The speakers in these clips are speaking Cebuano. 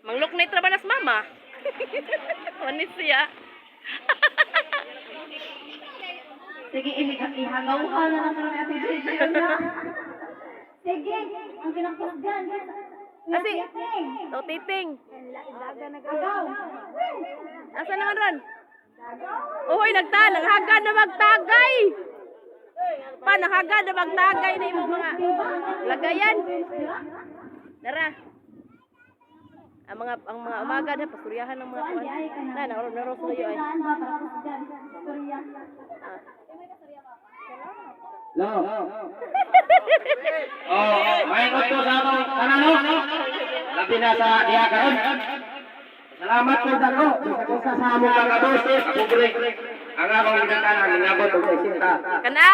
Manglok na trabanas mama. Manis siya. Sige, ihagaw ka na lang kami, Ate JJ. Ano? Sige, ang kinakasgan. Asi. To titing. Agaw. Asa naman ron? Uhoy, nagta, naghagad na magtagay. Pa, naghagad na magtagay na imong mga lagayan. Dara. Ang mga umaga na pasuryahan ng mga kuan. Na nauro naro sa ay. Saan ba para kusgan? Storya. Ah. Lo. Oh, may ko sa atong tanan no. Labi na sa diha karon. Salamat po dako sa sa among mga dos, pobre. Ang akong ginatanan ningabot og 60. Kana!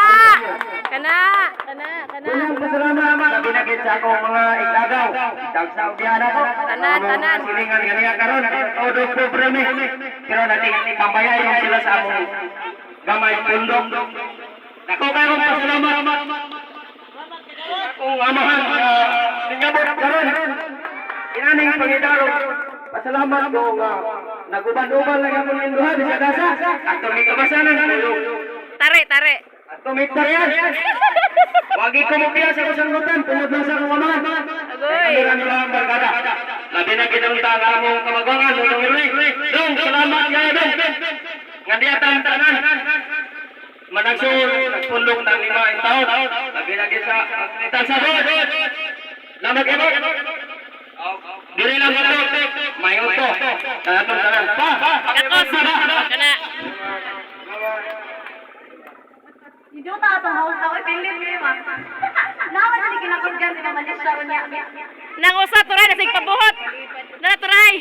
Kana! Kana! Kana! Unang pasalamat labi na gid sa akong mga iglagaw. Dagsa og diha nako. Tanan, tanan. Silingan ganiya karon, todo pobre mi. Pero nating pambayayon sila sa among gamay pundok. Dako kayong pasalamat. Akong amahan nga ningabot karon. Inaning pangidaro. Pasalamat ko nga naguban-uban lang akong induha sa dasa. Atong ikabasanan tulog. Tare, tare. Ato mitaryan. Wagi ko mo piya sa kusanggutan, tungod lang sa akong amahan. Agoy. Kami ra nila ang barkada. Labi na kitang taga among kamaguangan, Dong Irwi. Dong, salamat kayo, Dong. Nga diya tang tanan. Managsuol, nagpundok ng 5 ang taon. Labi na kita sa itang sa God. Lamag imo. Diri lang ito. May uto. Atong tanan. Pa! Katos. Kana. Hindi ko tatong haus ako. Pilit kayo ma. Naman na kinakasgan si Mama Nisha niya. Nang usa turay na sig pabuhot. Na turay.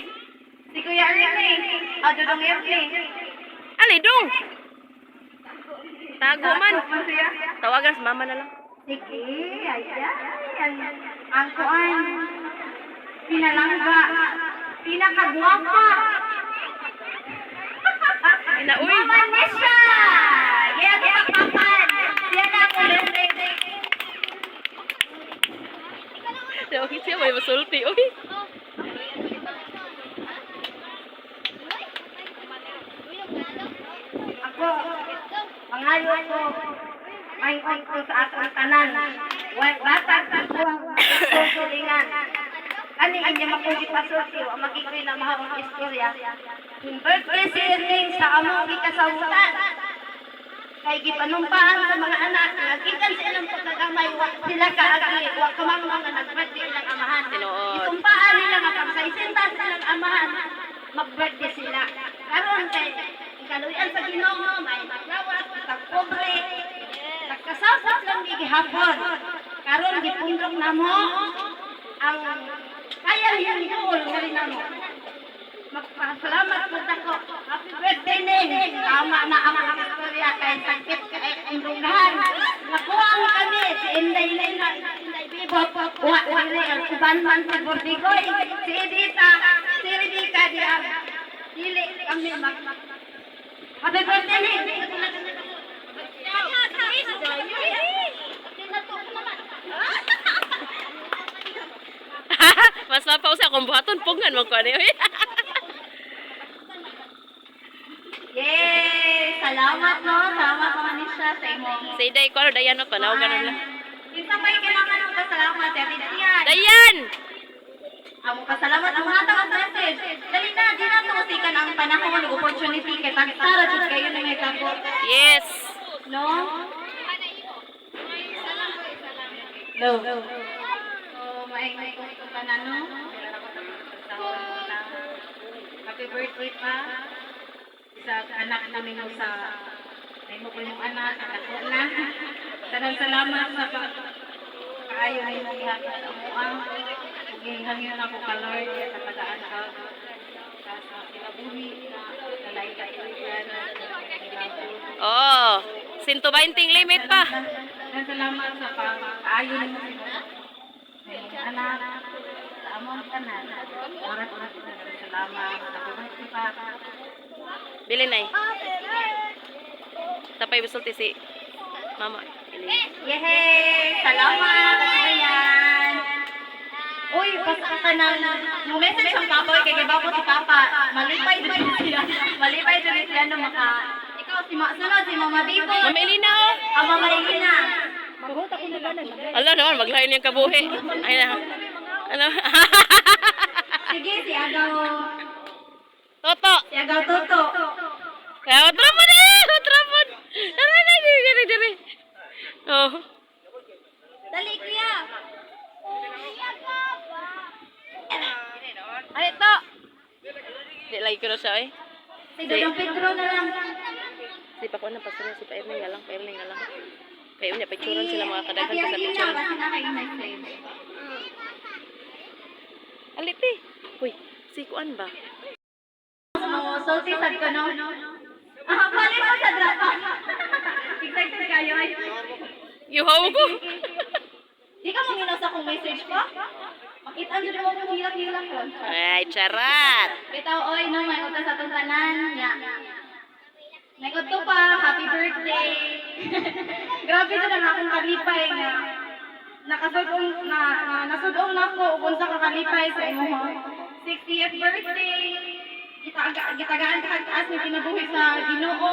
Si Kuya Ernie. Ah, Dudong Ernie. Ali dong. Tago man. Tawagan sa mama na lang. Sige, ayan. Ang kuan. Pinalangga. Pinakagwapa. Ina uy. Mama Nisha! Yeah, papapan. Siya na ako Okay siya may masulti uy. Ako, pangayo ko, may ko sa atong tanan. Way bata sa ko ang susulingan. Kani inya makugi pasulti, wa magikoy na mahawang istorya. In birthday si Erling sa among gikasawutan. Kay gipanumpaan sa mga anak, nga gikan sa ilang pagkagamay, wa sila kaagi, wa kamang mga nag-birthday ilang amahan. Tinuod. Isumpaan nila nga pag 60 sa ilang amahan, mag-birthday sila. Karon kay ikaluyan sa Ginoo, may maglawas, sa pobre, nagkasabot lang gihapon. Karon gipundok namo ang kaya niyang duol nga rin namo. Magpasalamat po ako. Happy birthday, Ning! Tama na ang mga istorya kay sakit kay kundungan. Nakuha kami si Inday Lena, Inday Bibot, wa dili ang uban man si Bordigoy, si Edita, si Rebecca di ang dili kami mag. Happy birthday, Ning! Mas mapausa akong buhaton pungan man ko ani uy. Yay! Salamat no, salamat Mama Nisha sa imong. Say day ko ano dayan no panaw ganun lang. Kinsa may kailangan ng pasalamat, Ate Tian. Dayan. Amo pasalamat ang hatag ang message. Dali na, di na tuusikan ang panahon ug opportunity kay tagsara jud kayo na may kabo. Yes. No? No. So, maingay ko ito tanan, no? Happy birthday pa sa anak namin mo sa ay mo ko yung anak anak ko na. Tanan salamat sa pa kaayo ni mo gihatag sa amoa. Ug gihangyo na ko ka Lord sa tagaan ka sa kinabuhi na nalay ka iligan. Oh, 120 limit pa. Tanan salamat sa kaayo ni mo sa imong anak sa among tanan. Oras na salamat. Happy birthday pa. Bili nay. Tapay bisulti si Mama. Yehey! Salamat, Ayan. Uy, basta ka na. Mo message ang papa, kay kay ko si papa. Malipay jud siya. Malipay jud siya no maka. Ikaw si ma sunod si Mama Bibo. Mama Elina oh. Ang Mama Elina. Ala naman maglain niyang kabuhi. Ay na. Ano? Sige, si Agaw. Toto. Si Agaw Toto. Kaya otrapon eh, otrapon. Tara na diri diri diri. Oh. Dali, kuya. Ano ito? Di lagi ko na siya eh. Si Dodong Pedro na lang. Si Paco na pastor si Pairling na lang, Pairling na lang. Kayo niya picturean sila mga Ate kadaghan pa sa Arlina, picture. basta na kayo message. Aliti. Uy, si kuan ba? Mo, salty sad ko, no? Ah, palit mo sa drapa. Excited kayo. Ay. Yuhaw ko. Di ka manginaw sa akong message ko? Makita ang mo kung hilak-hilak ko. Ay, charat. Bitaw, oy, no, may utas sa atong tanan. Nya. May udto pa, happy birthday. Grabe jud ang akong kalipay nga nakasud-ong na, na nasud-ong nako ug unsa ka kalipay sa imong 60th birthday. Gitaga gitagaan ka kag taas nga kinabuhi sa Ginoo.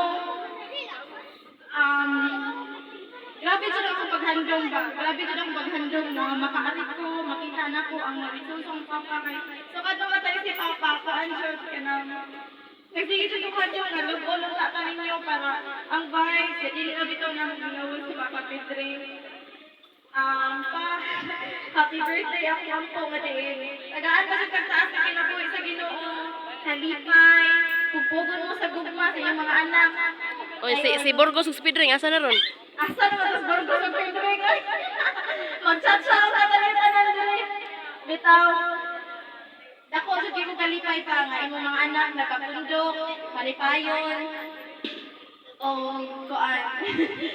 Um, grabe jud akong paghandom ba. Grabe jud akong paghandom na makaari ko, makita nako ang nagsusong papa kay. So kadto matay si papa, kaan jud kanang nagsige jud ko kadyo nga lug-on sa ta ninyo para ang vibes sa dili na bitaw na ginawa si Papa Pedring. Pa, happy birthday ako ampo nga diin. Tagaan pa jud kag taas nga kinabuhi sa Ginoo. Kalipay, pugpugon mo sa gugma sa iyong mga anak. Oy, si Burgos ug Speedring asa na ron? Asa naman tas Burgos ug Pedring? Magchat-chat sa tanan tanan diri. Bitaw. Dako jud kay ko kalipay pa nga imong mga anak nakapundok, malipayon. O kuan.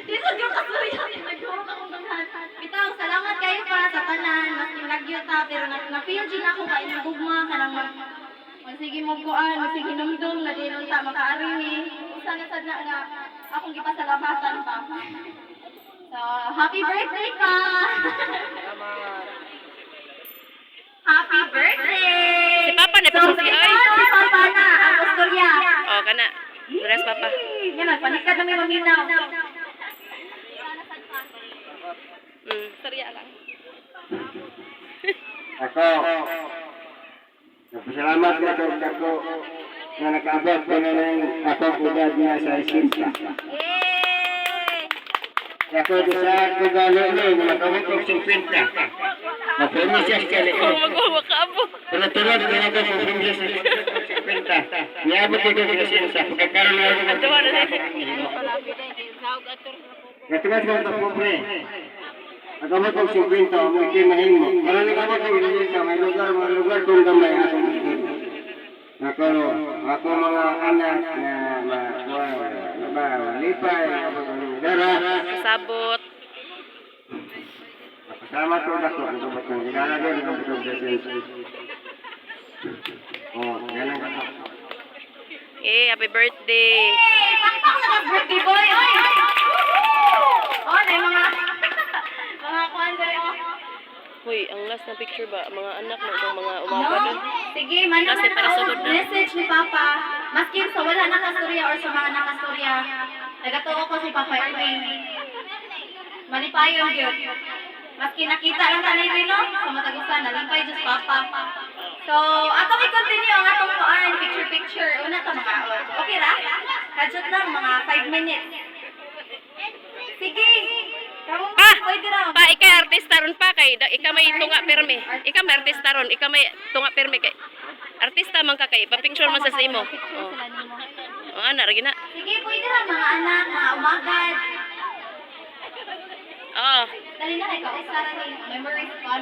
Di sa gyud kasuya, naghuot akong daghan. Bitaw, salamat kayo pa sa tanan, mas nilagyo ta pero na, na feel jud ako kay imong gugma kanang mag magsige mo kuan, magsige numdum na di nun ta makaari ni. Usa na sad na nga akong gipasalamatan pa. So, happy birthday pa! Happy birthday! Si Papa na So, pasulti si ay. Papa na, ang istorya. Oh, kana. Dress Papa. Yan, nagpanikad na may maminaw. Storya lang. Ako, nagpasalamat ko sa dako nga nakaabot ko na ng akong edad nga sa 60. Yay! Ako di sa ako gali ni nga nakabot og 50. Mapirmi siya sa kali ko. Oh, magwawa ka abo. Pero tulad nga ako mapirmi siya sa 50. Niabot ko sa 60. Pagkakaroon na ako ng Aduha na. Natuwas ko sa pobre. Nakaabot og 50, mo ikay mahimo. Pero nakaabot og 50, may lugar, mga lugar kong gamay ako mahimo. Ako, ako mga anak na ma, ma, ma, malipay, ako ng dara. Sabot. Salamat ko dako ang kabot ng gilala doon ang kabot ng Oh, ganun ka. Eh, happy birthday. Yay! Pakpak na birthday boy! Oy! Oh, na yung mga mga kuan diri oh. Uy, ang last na picture ba, mga anak na ibang mga umaga No? doon. Sige, man Kasi naman para ako sugod na. message ni Papa. Maski sa wala nakastorya or sa mga nakastorya, nagatuo ko si Papa Erwin. Malipayon gyud. Maski nakita lang tanay rin, no? Sa matagusan, nalipay Diyos Papa. So, atong i-continue ang atong kuan, picture picture. Una ta mga Okay ra? Kadyot lang mga 5 minutes. Sige. Kamu Ah! pwede ra. Pa, ikaw artista ron pa kay ikaw may tunga perme. Ikaw may artista ron, ikaw may tunga perme kay. Artista man ka kay, pa-picture man sa imo. Picture Oh. sila nimo. Oh, ana ra gina. Sige, pwede ra mga anak, mga umagad. Oh. Dali na kay kausara ni memories fun.